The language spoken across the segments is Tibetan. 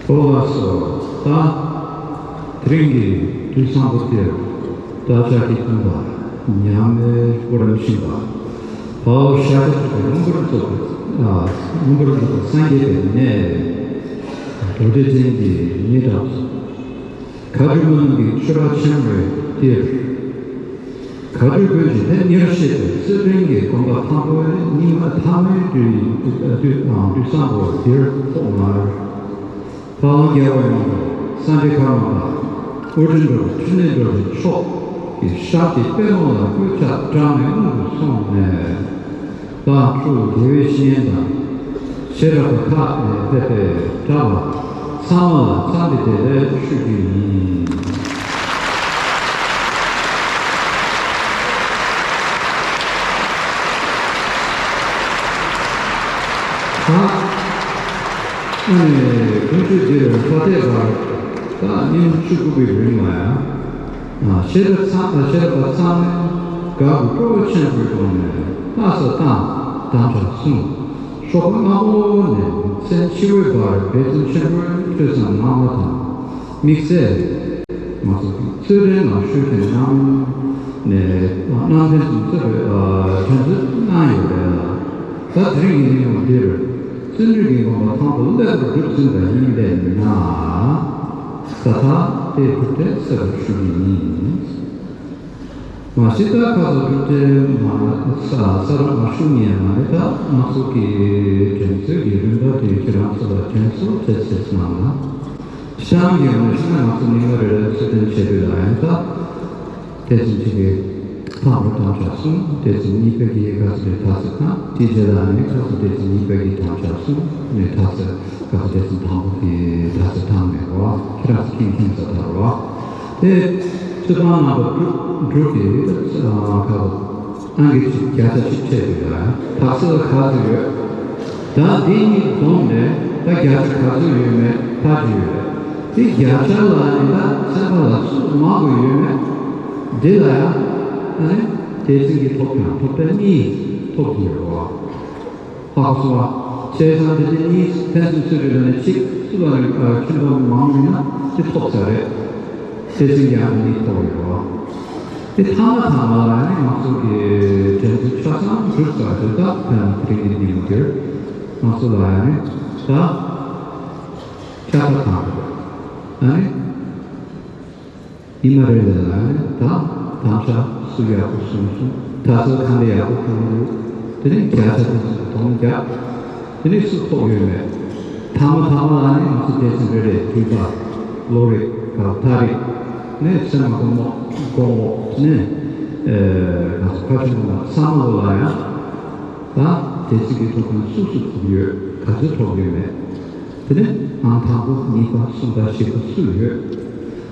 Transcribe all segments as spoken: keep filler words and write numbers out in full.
ཨོ་ལགས་སོ། ད་དེ་རིང་གི་དུས་བཟང་པོ་དེར་བདག་ཅག་གི་སྟོན་པ་མཉམ་མེད་གོ་རིམ་ཤིང་པ་ཕ་བོ་ཤཱཀྱ་ཐུབ་པའི་མངོན་པར་རྫོགས་པའི་ཨ་མངོན་པར་རྫོགས་པའི་སངས་རྒྱས་པའི་གནས་རྡོ་རྗེ་གདན་གྱི་སྙན་གྲགས་སུ། མཁའ་འགྲོ་མ་རྣམས་ཀྱི་མཆོད་པ་ཆེན་པོའི་གཏེར། མཁའ་འགྲོ་ཀུན་གྱི་ལྷ་ཉེར་བཞི་པའི་སྲིད་པའི་གི་དགོན་པ་དང་པོའི་ཉི་མ་མཐའ་མའི་དུས་དུས་དུས་བཟང་པོ་འདིར་ཐོག་མར་ཕ་བོང་རྒྱལ་བ་ཡོངས་ལ་སངས་རྒྱས་མཁའ་ལོ་ལ་ཨོ་རྒྱན་འགྲོ་བའི་ཕྲིན་ལས་འགྲོ་བའི་མཆོག་གི་ཞབས་ཀྱི་པད་མོ་ལ་སྐུ་ཕྱག་བགྲངས་ནས་སྔོན་དུ་སོང་ནས། ལྷ་ཕྲུག་དགེ་བའི་བཤེས་གཉེན་དང་། ཤེས་རབ་ཁག་ནས་ཕེབས་པའི་གྲྭ་པ་ཚང་མ་ལ་འཚམས་འདྲི་བདེ་ལེགས་ཞུ་རྒྱུ་ཡིན། ད་ཨ་ནི་དགུན་ཆོས་འདིར་ས་དེ་བར་ད་ཉིན་བཅུ་དགུ་པའི་རིང་ལ་ཡང་། ཤེས་རབ་ཚང་ཤེས་རབ་པ་ཚང་མས་དགའ་བའི་སྤྲོ་བ་ཆེན་པོའི་སྒོ་ནས་ལྷ་ས་དང་དམ་བཅའ་གསུངས། ཞོགས་པ་སྔ་པོ་ནས་མཚན་ཕྱི་པའི་བར་དཔེ་མཚོན་ཆེན་པོའི་ཐོས་བསམ་གནང་བ་དང་། དམིགས་བསལ་ང་ཚོ་གི་གཙོས་རིང་ལ་ཤོད་མཁན་གནང་ནས་གནང་མཁན་ཚོ་གཙོས་པའི་དྲན་གསོ་གནང་ཡོད་རེད་ལ། ད་དེ་རིང་གི་ཉིན་མོ་འདིར། བརྩོན་འགྲུས་ཀྱི་དགོངས་པ་དང་པོ་སླད་དུ་སྒྲུབ་ཟིན་པ་ཡིན་པས་ན། ད་ལྟ་དེ་སྒྲུབ་སྡེ་གསལ་བར་ཞུ་གི་ཡིན། མ་གཞི་ད་ཁ་སང་སྒྲུབ་སྡེ་མ་ས་ས་ར་མ་ཞུ་ཉན་མ་ནི་ད་ང་ཚོ་གི་དྲན་གསོའི་གི་རིམ་པ་དེ་ཁྱེད་རང་ཚོ་ལ་དྲན་གསོ་དེ་ཚེ་གནང་ན། ཤང་གི་ངོས་ཤིང་ང་ཚོ་ཉིན་མ་རེ་རེ་ཚུལ་ལྡན་བྱེད་དུས་ལ་ཡང་ད། དེ་ཚོ་གཅིག་གིས་ཕར་ཕར་དམ་བཅའ་གསུངས། དེ་ཚོ་གཉིས་པ་གིས་ག་ཚོད་རེ་ད་ཚོད་དང་དེའི་རྗེས་ལ་ནི་ཁ་སང་དེ་ཚོ་གཉིས་པ་གིས་དམ་བཅའ་གསུངས་ནས་ད་ཚོད་ག་ཚོད་དེ་ཚོ་དང་པོ་གིས་ད་ཚོད་དང་མེད་རོ། ཁྱེད་རང་ཚོ་མཁྱེན་མཁྱེན་ཚོ་ད་རོ། དེ་ཚོད་དང་རྣམ་པ་དྲུག་དྲུག་གིས་ཁ་སང་ཨང་ཀི་ཅིག་བརྒྱ་ཆ་གཅིག་ཆད་དུས་ལ་དག་ས་ལ་ག་ཚོད་ཡོད། ད་འདི་གཉིས་བསྡོམས་ནས་ད་བརྒྱ་ཆ་ག་ཚོད་ཡོད་མེད་ཐག་གཅོད་ཡོད་རེད། དེ་བརྒྱ་ཆ་ལ་ནི་ད་ཚན་པ་ལ་སུ་མང་དུ་ཡོད་མེད་འདི་ལ་ཡང་ཨ་ནི་སྡེ་ཚན་གྱི་ཐོབ་ཀྱང་ཐོབ་ཐང་གཉིས་ཐོབ་ཀྱི་ཡོད་རེད་བ། ཧ་གོ་སོང་བ། བྱས་ཙང་དེ་དེ་གཉིས་ཕན་ཚུན་སུ་རེད་ལ་ནི་གཅིག་སུ་ལ་ནི་ཁྱོད་པ་མང་མིན་ན་དེ་ཐོབ་ས་རེད། སྡེ་ཚན་གྱི་ཨ་ནི་གཉིས་ཐོབ་ཡོད་རེད་བ། དེ་ཐ་མ་ཐ་མ་ལ་ནི་ང་ཚོ་གི་དྲན་གསོ་ཆ་ཚང་འགྲུབ་ཚར་དུས་ད་ཕན་དེ་རིང་གི་ཉིན་མོ་དེར་ང་ཚོ་ལ་ཡང་ནི་ད་ཤ་ཁྲག་དང་ཨ་ནི་ཉི་མ་རེ་ལ་ཡང་ནི་ད་དམ་བཅའ་སུ་ཡག་པོ་གསུངས་སོང་། ད་གཟོད་གང་ལ་ཡག་པོ་གསུངས་འདུག་དེ་ནི་བརྒྱ་ཆ་དེ་ཚོ་གདོང་རྒྱག་དེ་ནི་སུ་ཐོབ་ཡོད་མེད། ཐ་མ་ཐ་མ་ལ་ནི་ང་ཚོ་སྡེ་ཚན་རེ་རེ་འདུས་པ་བློ་རིག་ག་མཐའ་རིག་ནས་སེམས་མ་སྒོ་མོ་སྒོ་མོ་ནས་ང་ཚོ་ཁ་ཆུང་མ་ཚང་མ་ལོ་ལ་ཡང་ད་སྡེ་ཚན་གྱི་ཐོབ་ཐང་སུ་སུ་ཐོབ་ཡོད་ག་ཚོད་ཐོབ་ཡོད་མེད། དེ་ནས་ཨང་དང་པོ་གཉིས་པ་གསུམ་པ་བཞི་པ་སུ་ཡོད།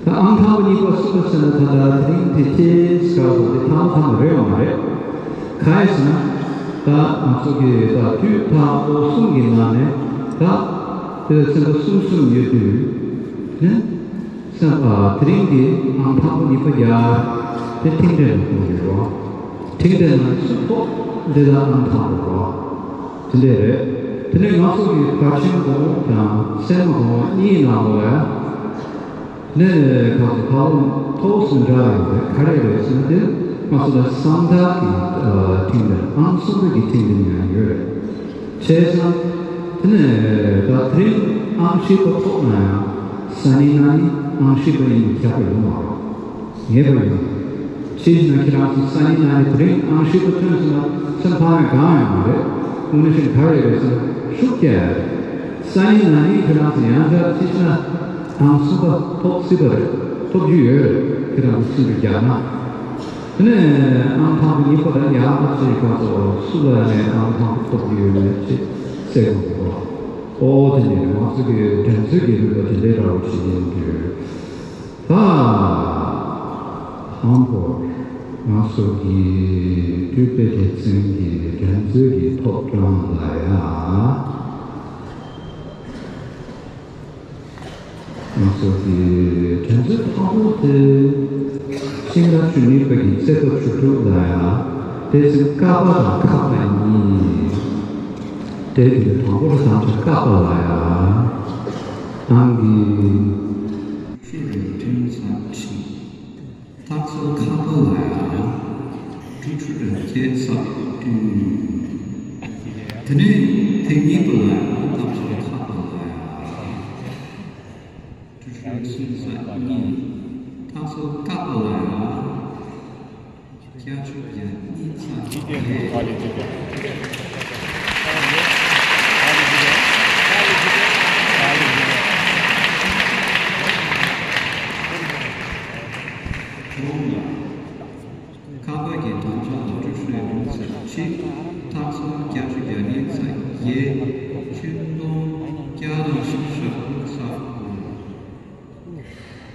ད་ཨང་དང་པོ་གཉིས་པ་གསུམ་པ་ཟེར་ན་ད་ལྟ་དེ་རིང་དེ་ཁྱེད་སྐབས་སུ་དེ་ཐ་མ་ཐ་མ་རེད་བ་མ་རེད། གང་ཡིན་ཟེར་ན། ད་ང་ཚོ་གི་ད་དུས་ད་ལོ་གསུམ་གྱི་ནང་ནས་ད་དེ་ཚན་པ་གསུམ་གསུམ་ཡོད་དུས་ནས་སེམས་པ་དེ་རིང་གི་ཨང་དང་པོ་གཉིས་པ་རྒྱ་དེ་ཐིང་འདྲེན་ལ་གཏོང་གི་རེད་བ། ཐིང་འདྲེན་ལ་སུ་ཐོབ་འདི་ལ་ཨང་དང་པོ་རེད་བ། དེ་འདྲས་རེད། དེ་ནས་ང་ཚོ་གི་ཕར་ཕྱིན་གོང་འོག་དང་སེམས་མ་གོང་འོག་གཉིས་ནང་ལོགས་ལ། ནས་ཁ་སོ་ཁ་ལོ་ཐོག་སུ་འདྲ་ཡོད་པས་ག་རེ་རེད་ཟེར་ན་དེ་ང་ཚོ་ལ་གསང་བདག་གི་ཐིང་འདྲ་ཨང་གསུམ་པའི་གི་ཐིང་འདྲ་ཡང་ཡོད་རེད། བྱས་ཙང་དེ་ནས་ད་དེ་རིང་ཨང་བཞི་པ་ཐོབ་ན་ཡང་སང་ཉིན་གནངས་ཉིན་ཨང་བཞི་པ་ཡིན་པའི་ཁྱབ་པ་ཡོད་མ་རེད། ངེས་པར་ཡོང་། ཕྱིས་ན་ཁྱེད་རང་ཚོ་སང་ཉིན་གནངས་ཉིན་དེ་རིང་ཨང་བཞི་པ་ཐོན་སོང་ན་སེམས་ཕམ་ཡང་གང་ཡང་མ་རེད། དངོས་གནས་བཞིན་ག་རེ་རེད་ཟེར་ན་ཤུགས་རྒྱག་ཡ་རེད། སང་ཉིན་གནངས་ཉིན་ཁྱེད་རང་ཚོ་ཡང་བསྐྱར་ཕྱིས་ན་ཨང་གསུམ་པ་ཐོབ་སྲིད་པ་རེད། ཐོབ་རྒྱུ་ཡོད་རེད། ཁྱེད་རང་ཚོ་སེམས་པ་རྒྱག་ན། དེ་ནས་ཨང་དང་པོ་གཉིས་པ་དང་ཡང་ན་ཅིག་ག་ཚོ་སུ་ལ་ནས་ཨང་དང་པོ་ཐོབ་རྒྱུ་ཡོད་མེད་ཅིག་གསལ་པོ་འདུག་གོ། ཨོ་དེ་ནས་ང་ཚོ་གི་དྲན་གསོའི་གི་རིམ་པ་དེ་འདྲའི་འདྲ་བོ་ཞིག་ཡིན་དུས། ད་ཧམ་པོ་ང་ཚོ་གི་འདུས་པའི་སྡེ་ཚན་གྱི་དྲན་གསོའི་གི་ཐོབ་ཐང་ལ་ཡ། ང་ཚོ་གི་དྲན་གསོའི་ཐོག་མ་དེ་ཤིང་རྟ་བཅུ་གཉིས་པ་གི་རྩེ་ལྡོག་བཅུ་དྲུག་ལ་ཡ། སྡེ་ཚན་ཀ་པ་དང་ཁ་པ་གཉིས། དེ་དེ་དང་པོ་རུ་དང་ཆ་ཀ་པ་ལ་ཡ། ཏང་གི་ཤེས་རིག་ཐོན་ས་ཁྲིད། ཏག་སོ་ཁ་པ་ལ་ཡ། ཀྲུ་ཀྲུ་ར་སྐྱེ་ས་བསྟུན། དེ་ནས་དེ་གཉིས་པ་ལ་ཡ། ཏག་སོ་ཁ་པ་ལ་ཡ། ཀྲུ་ཀྲུ་ར་གསུམ་ས་གཉིས། ཏག་སོ་ཀ་པ་ལ་ཡ། བརྒྱད་ཅུ་གྱ་གཉིས་ཚེག་བརྒྱད། ཁ་པ་གི་དམ་བཅའ་ལ་ཀྲུ་ཀྲུ་ར་ཚེག་གཅིག། ཏག་སོ་བརྒྱད་ཅུ་གྱ་གཉིས་ཚེག་བརྒྱད། ཆིག་སྟོང་བརྒྱ་དང་བཞི་བཅུ་ཞེ་དགུ་ཚེག་དགུ།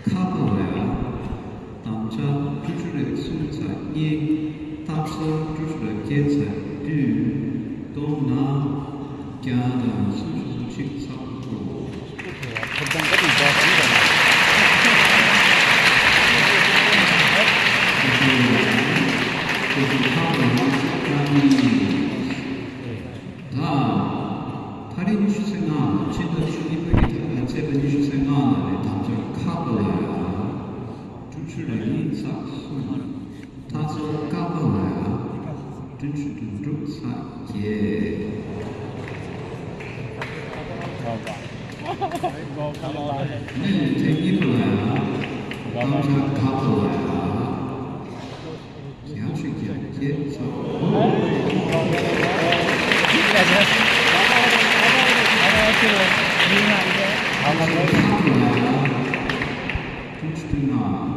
ཁ་པ་ལ་ཡ། དམ་བཅའ་ཀྲུ་ཀྲུ་ར་གསུམ་ཚེག་གཉིས། ཏག་སོ་ཀྲུ་ཀྲུ་ར་བརྒྱད་ཚེག་བདུན། བསྡོམས་ན་བརྒྱ་དང་སུམ་ཅུ་སོ་གཅིག་ཚེག་དགུ། ཁ་པ་ལ་ཡ། ཁ་པ་ལ་ཡ། ད། ཐག་རིང་ཉི་ཤུ་རྩ་ལྔ་ལ་ཕྱི་ཟླ་བཅུ་གཉིས་པ་གི་ད་ཚེས་པ་ཉི་ཤུ་རྩ་ལྔ་ལ་ནས་དམ་བཅའ་ཁ་པ་ལ་ཡ། ཀྲུ་ཀྲུ་ར་གཉིས་ཚེག་གསུམ། ཏག་སོ་ཀ་པ་ལ་ཡ། བདུན་ཅུ་དོན་དྲུག་ཚེག་བརྒྱད། ནས་དེ་གཉིས་པ་ལ་ཡ། དམ་བཅའ་ག་པ་ལ་ཡ། བརྒྱད་ཅུ་གྱ་བརྒྱད་ཚེག་དགུ། བདུན་ཅུ་དོན་ལྔ།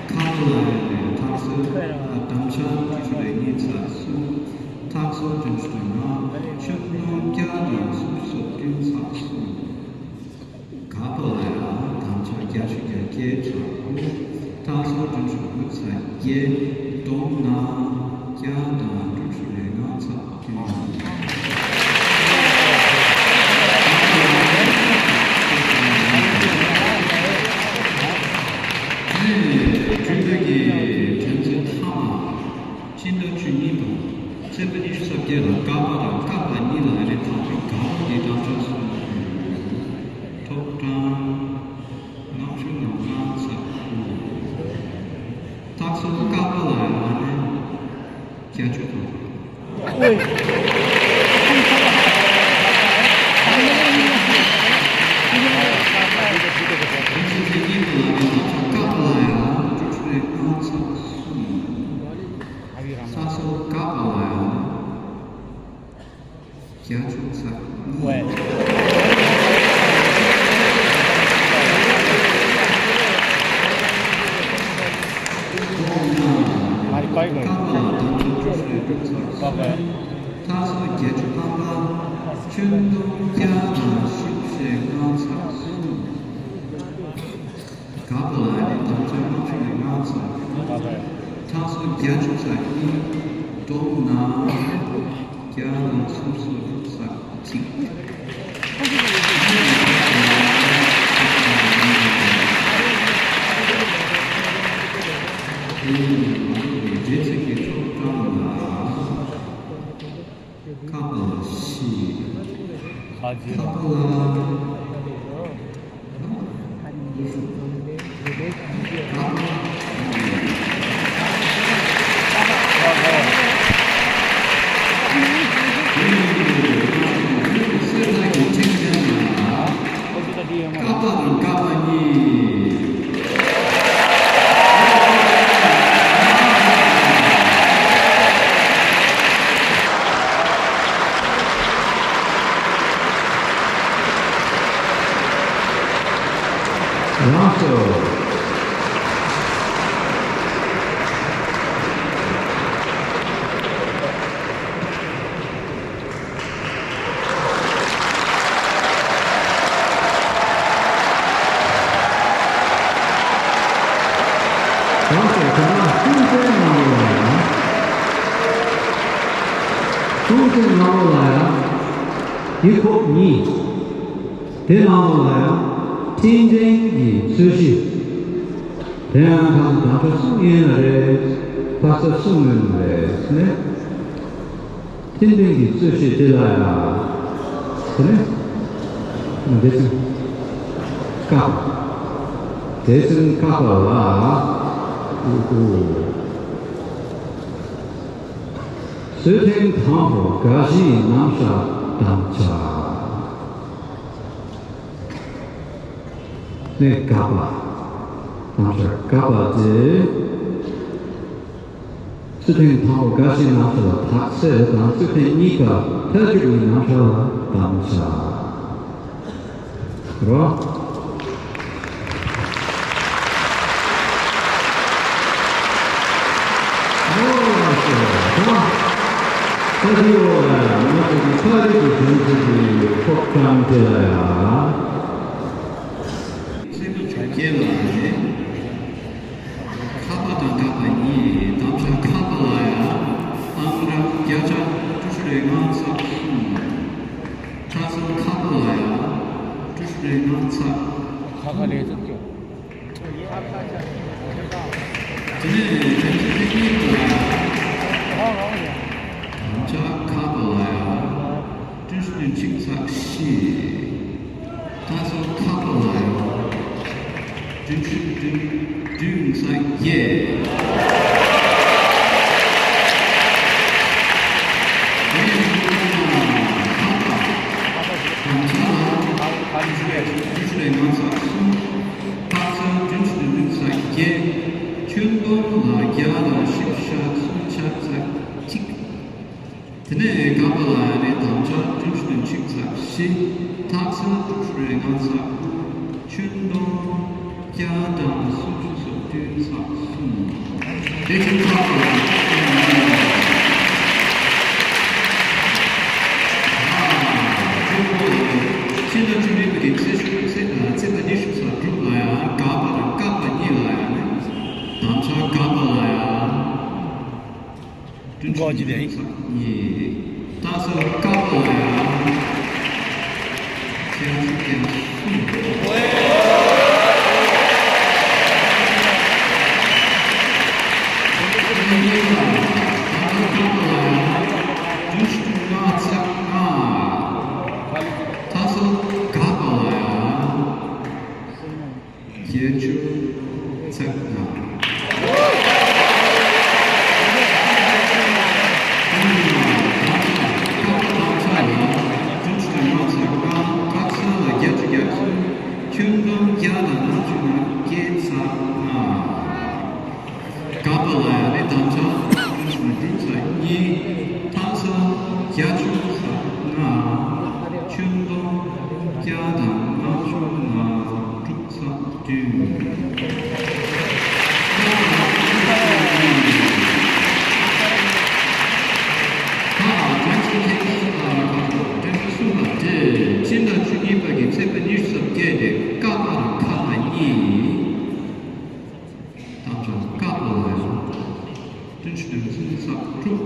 ཁ་པ་ལ་ཡ་ནས་ཏག་སོ་དམ་བཅའ་ཀྲུ་ཀྲུ་ར་གཉིས་ཚེག་གསུམ། ཏག་སོ་བདུན་ཅུ་དོན་ལྔ། ཆིག་སྟོང་བརྒྱ་དང་སུམ་ཅུ་སོ་བདུན་ཚེག་གསུམ། ག་པ་ལ་ཡ། དམ་བཅའ་བརྒྱད་ཅུ་གྱ་བརྒྱད་ཚེག་དགུ། ཏག་སོ་བདུན་ཅུ་དགུ་ཚེག་བརྒྱད། བསྡོམས་ན་བརྒྱ་དང་དྲུག་ཅུ་རེ་ལྔ་ཚེག་བདུན། དེ་ནས་དྲུག་པའི་གི་དྲན་རྩེ་ཐ་མ། ཕྱི་ཟླ་བཅུ་གཉིས་པ། ཚེས་པ་ཉི་ཤུ་རྩ་བརྒྱད་ལ་ཀ་པ་དང་ཀ་པ་གཉིས་ལ་ཨ་ནི་དམ་བཅའ་ག་པ་གི་དམ་བཅའ་སོང་། ཐོབ་གྲངས་ལྔ་བཅུ་ང་ལྔ་ཚེག་དགུ། ཏག་སོ་ཀ་པ་ལ་ཡ་ཨ་ནི་བརྒྱད་ཅུ་དང་། ཨོའི། ཁྱེད་ཚོ་དེ་གཉིས་པ་ལ་ནི་དམ་བཅའ་ཀ་པ་ལ་ཡ་ཀྲུ་ཀྲུ་ར་ལྔ་ཚེག་གསུམ། ཏག་སོ་ཀ་པ་ལ་ཡ་བརྒྱད་ཅུ་ཚེག་གཉིས། ཀ་པ་ལ་དམ་བཅའ་ཀྲུ་ཀྲུ་ར་དྲུག་ཚེག་གསུམ། ཏག་སོ་བརྒྱད་ཅུ་ཐམ་པ། ཆིག་སྟོང་བརྒྱ་དང་བཞི་བཅུ་ཞེ་ལྔ་ཚེག་གསུམ། ག་པ་ལ་ཡ་ནི་དམ་བཅའ་ལྔ་བཅུ་ནས་ལྔ་ཚེག་དྲུག། ཏག་སོ་བརྒྱད་ཅུ་ཚེག་གཉིས། བསྡོམས་ན་བརྒྱ་དང་སུམ་ཅུ་སོ་དྲུག་ཚེག་གཅིག། དེ་ཡིན་ང་ཚོ་གི་སྡེ་ཚན་གྱི་ཐོབ་ཐང་ལ། ཀ་པ་ལ་བཞི། ཁ་པ་ལ། ཀ་པ་དང་ཀ་པ་གཉིས། ལགས་སོ། ལགས་སོ། དེ་ནས་ཁུངས་བཙན་ནང་ལོགས་ལ་ཡང་། ཁུངས་བཙན་ནང་ལོགས་ལ་ཡང་། ཡིག་ཁོག་གཉིས། དེ་ནང་ལོགས་ལ་ཡང་། འཕྲིན་ཕྲན་གྱི་རྩོད་གཞི། དེ་ཡང་ཁ་སང་ཟླ་བ་གསུམ་ཡིན་ལ་རེད། ཕ་ས་སུ་མོན་རེད་ནས། ཏན་ཏན་གྱི་རྩོད་གཞི་དེ་ལ་ཡང་། དེ་ནས་སྡེ་ཚན་ཀ། སྡེ་ཚན་ཀ་པ་ལ། སྲོད་ཐེངས་དང་པོ་དགའ་བཞིའི་རྣམ་གཞག་དམ་བཅའ། ནས་དགའ་པ། དམ་བཅའ་དགའ་པ་དེ། སྲོད་ཐེངས་དང་པོ་དགའ་བཞིའི་རྣམ་གཞག་ལ་དག་སེལ་དང་། སྲོད་ཐེངས་གཉིས་པ་མཐའ་མཇུག་གི་རྣམ་གཞག་ལ་དམ་བཅའ། རོ། ད་དེའི་འོག་ལ་ང་ཚོ་གི་ཚན་རིག་གི་འགྲན་བསྡུར་གྱི་ཐོབ་ཐང་དེ་ལ་ཡང་། ཚན་རིག་བྱ་རྒྱལ་ལགས་ནས། ཁ་པ་དང་དགའ་པ་གཉིས། དམ་བཅའ་ཁ་པ་ལ་ཡ། ཨང་རང་བརྒྱ་ཆ་བཅུ་བཞི་རེ་ལྔ་ཚེག་གསུམ། ཁ་སང་ཁ་པ་ལ་ཡ། བཅུ་བཞི་རེ་ལྔ་ཚེག་ཁ་ཁ་ལས་ཚུགས་ཀྱོ། དེ་ནས་དམ་བཅའ་ཁ་པ་ལ་ཡ། བཅུ་བཞི་རེ་གཅིག་ཚེག་བཞི། ད་སོ་ཁ་པ་ལ་ཡ། བདུན་ཅུ་དོན་བདུན་ཚེག་བརྒྱད། དེ་ནས་ཁ་པ་དམ་བཅའ་ལ་བཅུ་བཞི་རེ་ལྔ་ཚེག་གསུམ། ད་སོ་བདུན་ཅུ་དོན་བདུན་ཚེག་བརྒྱད། ཁྱོན་བསྡོམས་ལ་བརྒྱ་དང་བཞི་བཅུ་ཞེ་གསུམ་ཚེག་གཅིག་དེ་ནས་དགའ་པ་ལ་ཡ་ནི་དམ་བཅའ་བདུན་ཅུ་དོན་གཅིག་ཚེག་བཞི། ད་སོ་བཅུ་བཞི་རེ་ལྔ་ཚེག་དགུ། ཁྱོན་བསྡོམས་བརྒྱ་དང་སུམ་ཅུ་སོ་བདུན་ཚེག་གསུམ། དེ་བཞིན་ཁ་པ་ལ་ཡ་ནི། ཨ། ཁྱོན་བསྡོམས་ལ་ཡ་ཕྱི་ཟླ་བཅུ་གཉིས་པ་གི་ཚེས་ཚེས་ཚེས་པ་ཉི་ཤུ་རྩ་དྲུག་ལ་ཡ་དགའ་པ་དང་ཀ་པ་གཉིས་ལ་ཡ་ནི་དམ་བཅའ་དགའ་པ་ལ་ཡ། ཀོ་ཅི་ལེ། ད་སོ་ཀ་པ་ལ་ཡ། བརྒྱད་ཅུ་གྱ་གསུམ། ད་སོ་ཀ་པ་ལ་ཡ། བདུན་ཅུ་དོན་ལྔ་ཚེག་ལྔ། ད་སོ་དགའ་པ་ལ་ཡ། བརྒྱད་ཅུ་ཚེག་ལྔ། ཁྱོན་བསྡོམས་བརྒྱ་དང་ལྔ་བཅུ་ང་བརྒྱད་ཚེག་ལྔ། དགའ་པ་ལ་ཡ་ནི་དམ་བཅའ་བཅུ་དྲུག་ཚེག་གཉིས། ད་སོ་བརྒྱད་ཅུ་ཚེག་ལྔ། ཁྱོན་བསྡོམས་བརྒྱ་དང་ལྔ་བཅུ་ང་དྲུག་ཚེག་བདུན། ད་དོན་ཚན་ཁྱད་པར་གསུམ་ལ་སྤྲད། སྤྱི་ཟླ་བཅུ་གཉིས་པ་གི་ཚེས་པ་ཉི་ཤུ་རྩ་བརྒྱད་དེ་ཀ་པ་དང་ཁ་པ་གཉིས། དམ་བཅའ་ཀ་པ་ལ་ཡ། བདུན་ཅུ་དོན་གསུམ་ཚེག་དྲུག་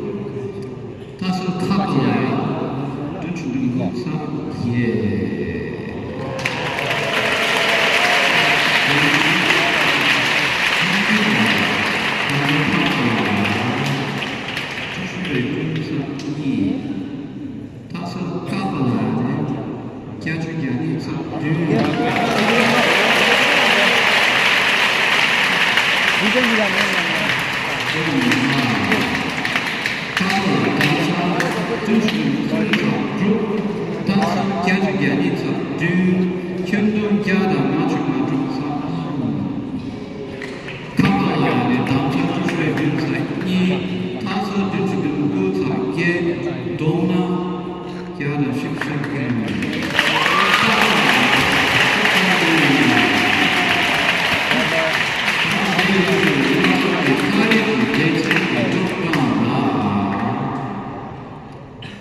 ད་སོ་ཁ་པ་ལ་ཡ། བདུན་ཅུ་དོན་དགུ་ཚེག་བརྒྱད། ད་སོ་ཁ་པ་ལ་ཡ། བཅུ་བཞི་རེ་དྲུག་ཚེག་གཉིས། ད་སོ་ཀ་པ་ལ་ཡ་ནི་བརྒྱད་ཅུ་གྱ་གཉིས་ཚེག་བདུན། ཀ་པ་ལ་དམ་བཅའ་བཅུ་བཞི་རེ་གསུམ་ཚེག་དྲུག་ད་སོ་བརྒྱད་ཅུ་གྱ་གཉིས་ཚེག་བདུན། ཁྱོན་བསྡོམས་བརྒྱ་དང་ལྔ་བཅུ་ང་དྲུག་ཚེག་གསུམ། ཁ་པ་ལ་ཡ་ནི་དམ་བཅའ་བཅུ་བཞི་རེ་བདུན་ཚེག་གཉིས། ད་སོ་བདུན་ཅུ་དོན་དགུ་ཚེག་བརྒྱད། བསྡོམས་ན་བརྒྱ་དང་བཞི་བཅུ་ཞེ་བདུན།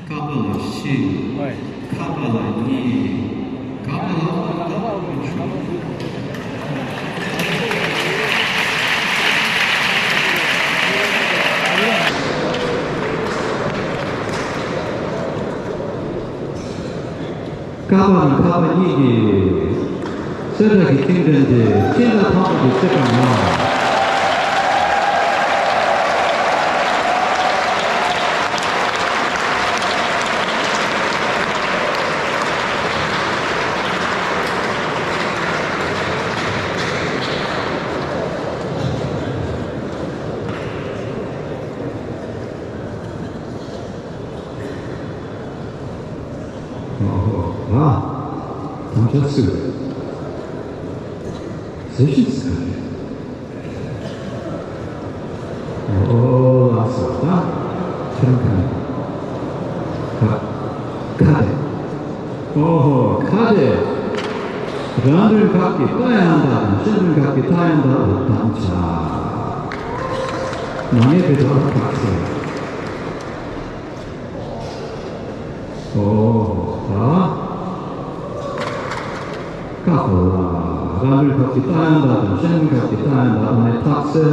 ཀ་པ་ལ་བཞི། ཁ་པ་ལ་གཉིས། ག་པ་ལ་ལྔ། ཀ་པ་དང་ཁ་པ་གཉིས་ཀྱི་གསལ་བསྒྲགས་ཀྱི་སྟེང་དོན་དེ་སྤྱི་ཟླ་དང་པོ་གི་ཚེས་པ་ལྔ། ད་སུ་རེད། གཟི་བརྗིད་ཟེར་ག་རེད། ཨོ་ལགས་སོ། ད་ཁྱེད་རང་ག་ནས། ཁ། ཁ་དེ། ཨོ་ཧོ། ཁ་དེ། རང་དོན་ཁབ་ཀྱི་རྟ་ཡང་དག་དང་གཞན་དོན་ཁབ་ཀྱི་རྟ་ཡང་དག་ལ་དམ་བཅའ། མ་ངེས་པའི་རྟ་ལ་ཁག་ཟེར། ཨོ། ད། ཀ་ཧོ་ལ། རང་ལུས་ཁབ་ཀྱི་རྟ་ཡང་དག་དང་གཞན་ལུས་ཁབ་ཀྱི་རྟ་ཡང་དག་ཨ་ནི་ཐག་སེ།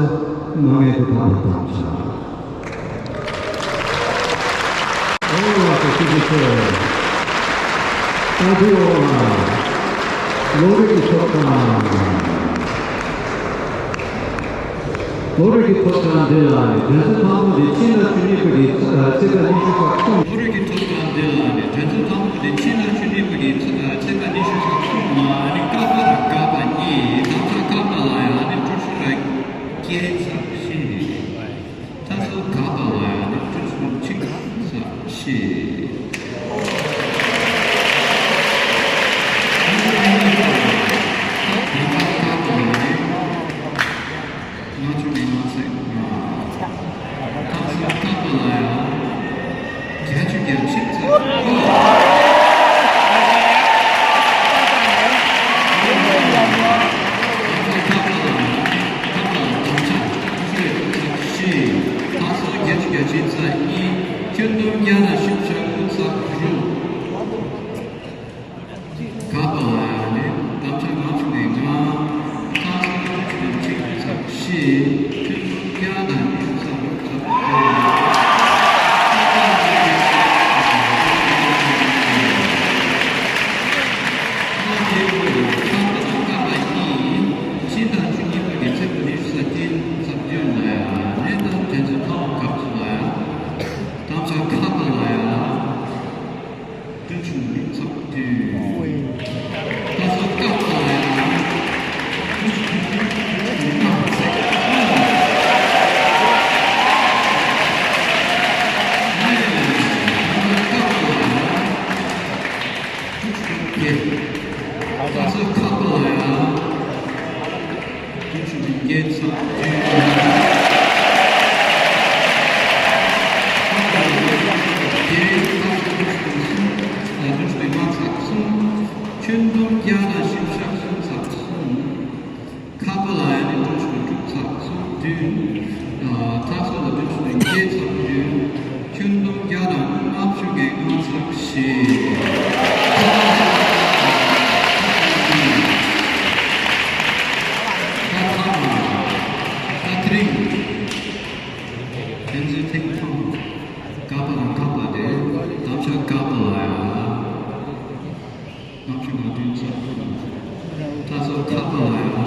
མ་ངེས་པའི་ཐག་ལ་དམ་བཅའ། ཨོ་ལགས་སོ། ཐུགས་རྗེ་ཆེ། ཨ་ཁུ་ཨོ་ལགས། བློ་རིག་གི་ཐོབ་ཐང་། བློ་རིག་གི་ཐོབ་ཐང་འདི་ལ་ནི་དོན་ཚན་དང་པོ་འདི་ཕྱི་ཟླ་བཅུ་གཉིས་པ་གི་ཚེས་པ་ཉི་ཤུ་རྩ་གསུམ། བློ་རིག་གི་ཐོབ་ཐང་འདི་ལ་ནི་དོན་ཚན་དང་པོ་འདི་ཕྱི་ཟླ་བཅུ་གཉིས་པ་གི་ཚེས་པ་ཉི་ཤུ་རྩ་གསུམ་ལ་ནི་ཀ་པ་དང་ག་པ་གཉིས། དམ་བཅའ་ཀ་པ་ལ་ཡང་ནི་ཀྲུའུ་ཞི་ལ་བརྒྱད་ཚེག་བཞི། ད་གཟོད་ག་པ་ལ་ཡང་ནི་ཀྲུའུ་ཞི་གཅིག་ཚེག་བཞི། ལྔ་བཅུ་ང་ཚེག་ལྔ། ད་གཟོད་ག་པ་ལ་ཡང་བརྒྱད་ཅུ་གྱ་གཅིག་ཚེག་དགུ། ད་གཟོད་བརྒྱད་ཅུ་གྱ་གཅིག་ཚེག་གཉིས། ཁྱོན་བསྡོམས་བརྒྱ་དང་བཞི་བཅུ་ཞེ་དགུ་ཚེག་དྲུག། ག་པ་ལ་ཡང་ནི་དམ་བཅའ་ལྔ་བཅུ་ང་ལྔ། ཁ་སང་ལྔ་བཅུ་ང་གཅིག་ཚེག་བཞི། ཁྱོན་བསྡོམས་བརྒྱ་དང་ཉི་ཤུ་རྩ་དྲུག་ཚེག་དྲུག། ཕྱི་ཟླ་བཅུ་གཉིས་པ་གི་ཚེས་པ་ཉི་ཤུ་རྩ་བདུན་ལ་ཡང་ནི་ད་དོན་ཚན་ལྔ་པ་སྐབས་སུ་ལ་ཡང་དམ་བཅའ་ག་པ་ལ་ཡང་། བདུན་ཅུ་དོན་གཉིས་ཚེག་བདུན། ད་གཟོད་ག་པ་ལ་ཡང་། བདུན་ཅུ་དོན་གཉིས་ཚེག་གསུམ། ད་གཟོད་ག་པ་ལ་ཡང་། བདུན་ཅུ་དོན་བརྒྱད། ད་གཟོད་ག་པ་ལ་ཡང་། བདུན་ཅུ་དོན་བརྒྱད་ཚེག་བདུན། བདུན་ཅུ་དོན་གསུམ། ཁྱོན་བསྡོམས་བརྒྱ་དང་བཞི་བཅུ་ཞེ་གསུམ་ཚེག་གསུམ། ག་པ་ལ་ཡང་ནི་བདུན་ཅུ་དོན་དྲུག་ཚེག་གསུམ་བདུན། ད་གཟོད་ལ་བདུན་ཅུ་དོན་བརྒྱད་ཚེག་བདུན། ཁྱོན་བསྡོམས་བརྒྱ་དང་ལྔ་བཅུ་ང་ལྔ་ཚེག་བཞི། ད་ཐ་མ། ད་དེ་རིང་། ཕན་ཚུན་ཐེངས་མཐོང་། ག་པ་དང་ག་པ་དེ་དམ་བཅའ་ག་པ་ལ་ཡང་། ལྔ་བཅུ་ང་བདུན་ཚེག་དྲུག། ད་གཟོད་ག་པ་ལ་ཡང་།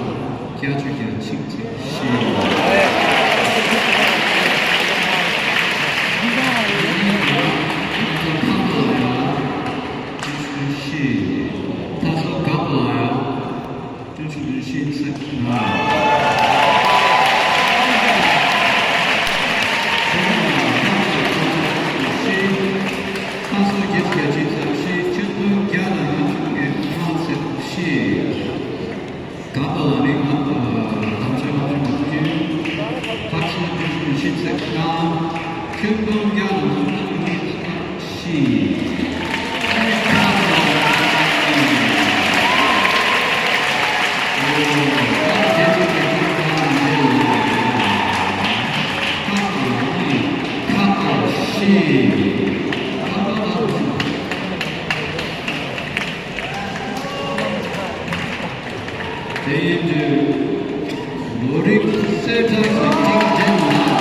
བརྒྱད་ཅུ་གྱ་གཅིག་ཚེག་བཞི། ད་གཟོད་ག་པ་ལ་ཡང་། བརྒྱད་ཅུ་གྱ་བཞི། ད་གཟོད་ག་པ་ལ་ཡང་། བདུན་ཅུ་དོན་བཞི་ཚེག་ལྔ། ད་གཟོད་བརྒྱད་ཅུ་གྱ་གཅིག་ཚེག་བཞི། ཁྱོན་བསྡོམས་བརྒྱ་དང་ལྔ་བཅུ་ང་ལྔ་ཚེག་བཞི། ག་པ་ལ་ནི་ང་དང་བྱ་བ་བྱུང་བ་བརྒྱུད། ད་གཟོད་བདུན་ཅུ་དོན་བཞི་ཚེག་ལྔ། ཁྱོན་བསྡོམས་བརྒྱ་དང་སུམ་ཅུ་དོན་གཉིས་ཚེག་བཞི། དེ་ཡིན་དུས། ལོ་རིགས་གསལ་བསྒྲགས་ཀྱི་སྒྲིག་འགྲེལ་ལ།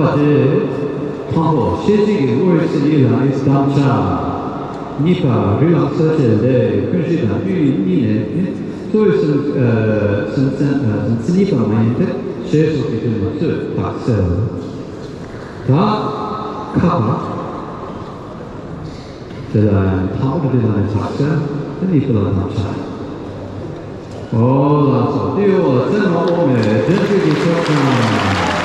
པ་དེ་དང་པོ་ཤེས་བྱེད་ཀྱི་དངོས་སུ་ཡིན་ལ་ནི་དམ་བཅའ། གཉིས་པ་རི་ལང་ས་ཆེ་ལས་ཀུན་གཞི་དང་ཡུལ་གཉིས་ནས་ནི་གཙོ་བོའི་སེམས་སེམས་སེམས་སེམས་གཉིས་པ་མ་ཡིན་ཏེ་ཞེས་སོགས་ཀྱི་དོན་ལ་ཚོད་དཔག་ཟེར། ད་ཁ་པ། དེ་ལ་ཡང་ཐག་པ་དེ་ལ་ནི་ཕྱག་འཚལ་དེ་ནི་ཀུན་ལ་དམ་བཅའ། ཨོ་ལགས་སོ། དེ་ཡོ་ལ་ཚེ་མ་འོ་མའི་དེ་ཚོད་ཀྱི་ཚོགས་དང་།